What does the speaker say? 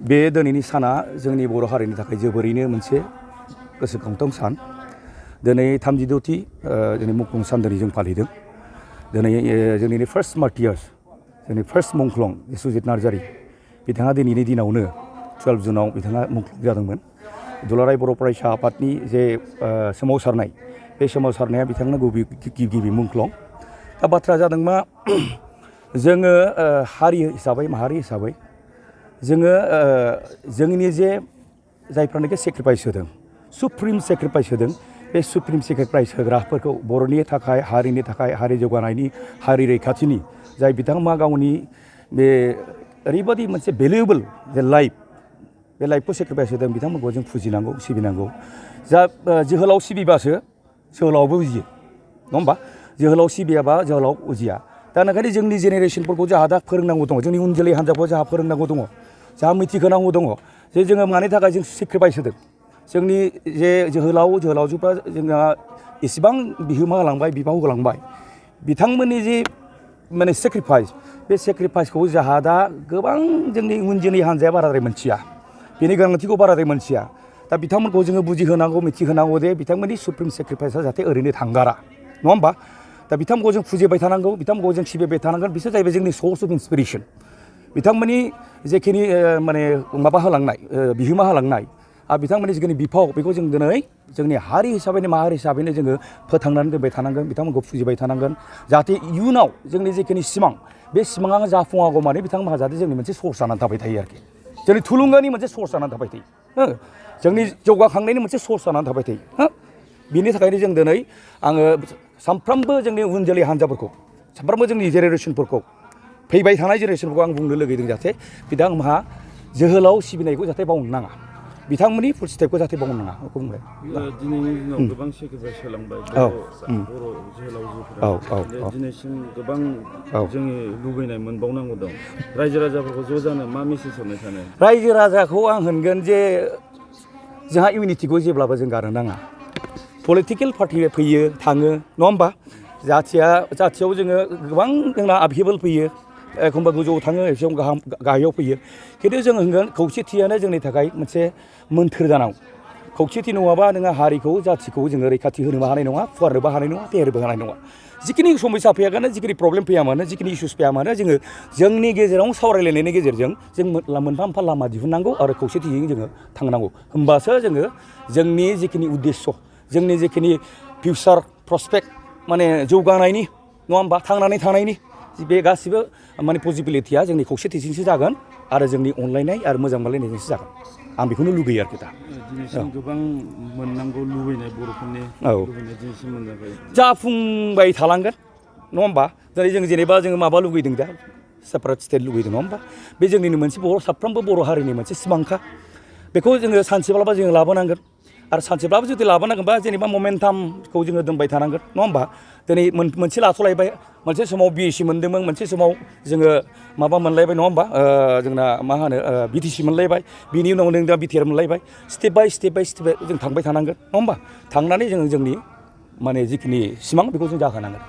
बे दिनैनि साना जोंनि बर' हारिनि थाखाय जोबोरैनो मोनसे गोसोखांथाव सान। दिनै 36थि जोंनि मुंख्लं सान दिनै जों फालिदों। दिनै जोंनि फार्स्ट मार्टियार्स, जोंनि फार्स्ट मुंख्लं सुजित नार्जारि, बिथाङा दिनैनि दिनावनो 12 जुनाव बिथाङा मुंख्लं जादोंमोन। दुलाराय बर' फरायसा आफादनि जे सोमावसारनाय, बे सोमावसारनाया बिथांनो गिबि मुंख्लं। दा बाथ्रा जादों मा, जोङो हारि हिसाबै, माहारि हिसाबै जोङो जोंनि जे जायफ्रानोखि सेक्रिफाइस होदों, सुप्रिम सेक्रिफाइस होदों, बे सुप्रिम सेक्रिफाइस होग्राफोरखौ बर'नि थाखाय, हारिनि थाखाय, हारि जौगानायनि, हारि रैखाथिनि जाय बिथांमोना गावनि बे ओरैबायदि मोनसे भेलुएबल जे लाइफ, बे लाइफखौ सेक्रिफाइस होदों, बिथांमोनखौ जों फुजिनांगौ, सिबिनांगौ। जा जोहोलाव सिबिबासो जोहोलावबो उजियो, नङा होमबा? जोहोलाव सिबियाबा जोहोलाव उजिया। दा ओंखायनो जोंनि जेनेरेसनफोरखौ जोंहा दा फोरोंनांगौ दङ, जोंनि उन जोलै हान्जाखौ जोंहा फोरोंनांगौ दङ, जोंहा मिथिहोनांगौ दङ जे जोङो मानि थाखाय जों सेक्रिफाइस होदों। जोंनि जे जोहोलावजोफ्रा जोंहा इसेबां बिहोमा होलांबाय, बिबाव होलांबाय, बिथांमोननि जे माने सेक्रिफाइस, बे सेक्रिफाइसखौ जोंहा दा गोबां जोंनि उन जोलै हान्जाया बाराद्राय मोनथिया, बेनि गोनांथिखौ बाराद्राय मोनथिया। दा बिथांमोनखौ जोङो बुजिहोनांगौ, मिथिहोनांगौ जे बिथांमोननि सुप्रिम सेक्रिफाइसआ जाहाथे ओरैनो थांगारा, नङा होमबा? दा बिथांमोनखौ जों फुजिबाय थानांगौ, बिथांमोनखौ जों सिबिबाय थानांगोन। बिसोर जाहैबाय जोंनि सर्स अफ इन्सपिरेसन। बिथांमोननि जेखिनि माने माबा होलांनाय, बिहोमा होलांनाय, आरो बिथांमोननि जिखिनि बिफाव, बेखौ जों दिनै जोंनि हारि हिसाबैनो, माहारि हिसाबैनो जोङो फोथांनानै दोनबाय थानांगोन, बिथांमोनखौ फुजिबाय थानांगोन। जाहाथे इयुनाव जोंनि जिखिनि सिमां, बे सिमाङा जाफुङागौ माने बिथांमोनहा जाहाथे जोंनि मोनसे सर्स जानानै थाबाय थायो आरोखि, जोंनि थुलुंगानि मोनसे सर्स जानानै थाबाय थायो, जोंनि जौगाखांनायनि मोनसे सर्स जानानै थाबाय थायो। बिनि थाखायनो जों दिनै आङो सानफ्रोमबो जोंनि उन जोलै हान्जाफोरखौ, सानफ्रोमबो जोंनि जेनेरेसनफोरखौ, फैबाय थानाय जेनेरेसनफोरखौ आं बुंनो लुगैदों जाहाथे बिथांमोनहा जोहोलाव सिबिनायखौ जाहाथे बावनो नाङा, बिथांमोननि फुटस्टेपखौ जाहाथे बावनो नाङा। बुंबाय दिनैनि दिनाव गोबां सेक्रिफाइस होलांबाय बर' जोहोलावजोफोरा, दिनैसिम गोबां जोंनि लुबैनाय मोनबावनांगौ दं। रायजो राजाफोरखौ ज' जानो मा मेसेज हरनो सानो? रायजो राजाखौ आं होनगोन जे जोंहा इउनिटिखौ जेब्लाबो जों गारनो नाङा। पलिटिकेल पार्टि फैयो थाङो, नङा होमबा? जाथियाव जोङो गोबां जोंना आपहेबल फैयो, एखमबा गोजौआव थाङो, एखमबा गाहायाव फैयो। खिन्थु जों होनगोन खौसेथियानो जोंनि थाखाय मोनसे मोन्थोर जानांगौ। खौसेथि नङाबा नोङो हारिखौ, जाथिखौ जोङो रैखाथि होनोबो हानाय नङा, फुवारनोबो हानाय नङा, फेहेरनोबो हानाय नङा। जिखिनि समस्या फैयागानो, जिखिनि प्रब्लेम फैया मानो, जिखिनि इसुस फैया मानो, जोङो जोंनि गेजेराव सावरायलायनायनि गेजेरजों जों मोनफा मोनफा लामा दिहुननांगौ आरो खौसेथिजों जोङो थांनांगौ। होमबासो जोङो जोंनि जिखिनि उद्देश्य, जोंनि जिखिनि फिउचार प्रसपेक्ट, माने जौगानायनि, नङा होमबा, थांनानै थानायनि बे गासिबो माने पसिबिलिटिया जोंनि खौसेथिजोंसो जागोन आरो जोंनि अनलायनाय आरो मोजां मोनलायनायजोंसो जागोन। आं बेखौनो लुगैयो आरोखि दा। दिनैसिम गोबां मोननांगौ लुबैनाय बर'फोरनि लुबैनाय दिनैसिम मोनजाबाय, जाफुंबाय थालांगोन, नङा होमबा? दिनै जों जेनेबा जोङो माबा लुगैदों दा, सेपारेट स्टेट लुगैदों, नङा होमबा? बे जोंनिनो मोनसे साफ्रोमबो बर' हारिनि मोनसे सिमांखा। बेखौ जोङो सानसेब्लाबो जोङो लाबोनांगोन आरो सानसेब्लाबो जुदि लाबोनांगोनबा जेनेबा ममेन्टामखौ जोङो दोनबाय थानांगोन, नङा होमबा? दिनै मोनसे लाथ'लायबाय, मोनसे समाव BSc मोनदोंमोन, मोनसे समाव जोङो माबा मोनलायबाय, नङा होमबा? जोंना मा होनो BTC मोनलायबाय, बिनि उनाव नों दा BTR मोनलायबाय। स्टेप बाय स्टेप जों थांबाय थानांगोन, नङा होमबा? थांनानै जोङो जोंनि माने जिखिनि सिमां बेखौ जों जाहोनांगोन।